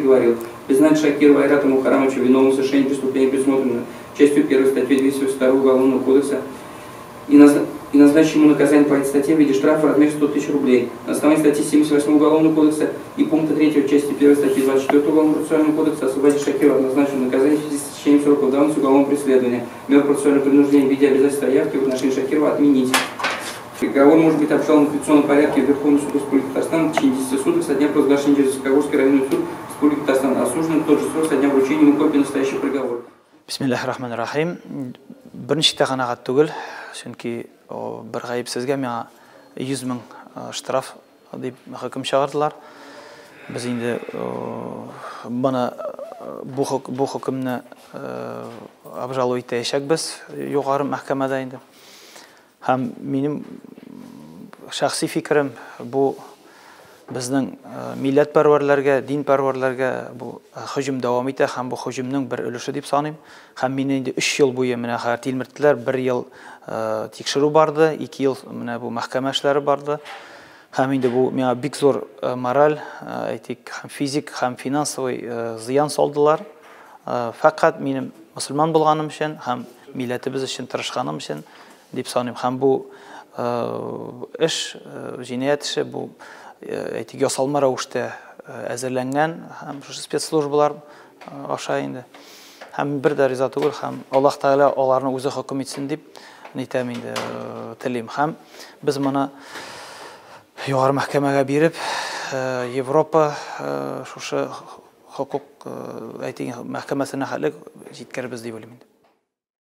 приговорил признать Шакирова Айрата Мухарамовича виновным в совершении преступления, предусмотренного частью 1 статьи 282 Уголовного кодекса, и назначить ему наказание по этой статье в виде штрафа в размере 100 тысяч рублей. На основании статьи 78 Уголовного кодекса и пункта 3 части 1 статьи 24 Уголовного процессуального кодекса освободить Шакирова от назначенного наказания в связи с истечением срока давности уголовного преследования. Меру процессуального принуждения в виде обязательства явки в отношении Шакирова отменить. Приговор может быть обжалован в апелляционном порядке в Верховный суд Республики Татарстан в течение 10 суток со дня провозглашения через Высокогорский районный суд Республики Татарстан. Осужден в тот же срок со дня вручения ему копии настоящего приговора. Бисмиллахи рахмани рахим. Берничек тә канәгать түгел, чөнки бер гаепсезгә миңа 100 мең штраф дип хөкем чыгардылар. Без инде моны бу хөкемне обжалу итәчәкбез югары мәхкәмәдә инде. Һәм минем шәхси фикерем, бу безнең милләтпәрвәрләргә, динпәрвәрләргә бу һөҗүм дәвам итә һәм бу һөҗүмнең бер өлеше дип саныйм. Һәм мине инде 3 ел буе менә хәзер тилмерттеләр, 1 ел тикшерү барды, 2 ел менә бу мәхкәмә эшләре барды. Һәм инде бу миңа бик зур мораль, әйтик, һәм физик, һәм финансовый зыян салдылар. Фәкать минем мөселман булганым өчен һәм милләтебез өчен тырышканым өчен дип саныйм. Һәм бу эш, җинаять эше, бу, әйтик, ясалма рәвештә әзерләнгән һәм шушы спецслужбалар аша инде. Һәм бер дә риза түгел, һәм Аллаһ Тәгалә аларны үзе хөкем итсен дип нитәм инде, телим. Һәм без моны югары мәхкәмәгә биреп, Европа шушы хокук, әйтик, мәхкәмәсенә хәтле җиткерербез дип уйлыйм инде.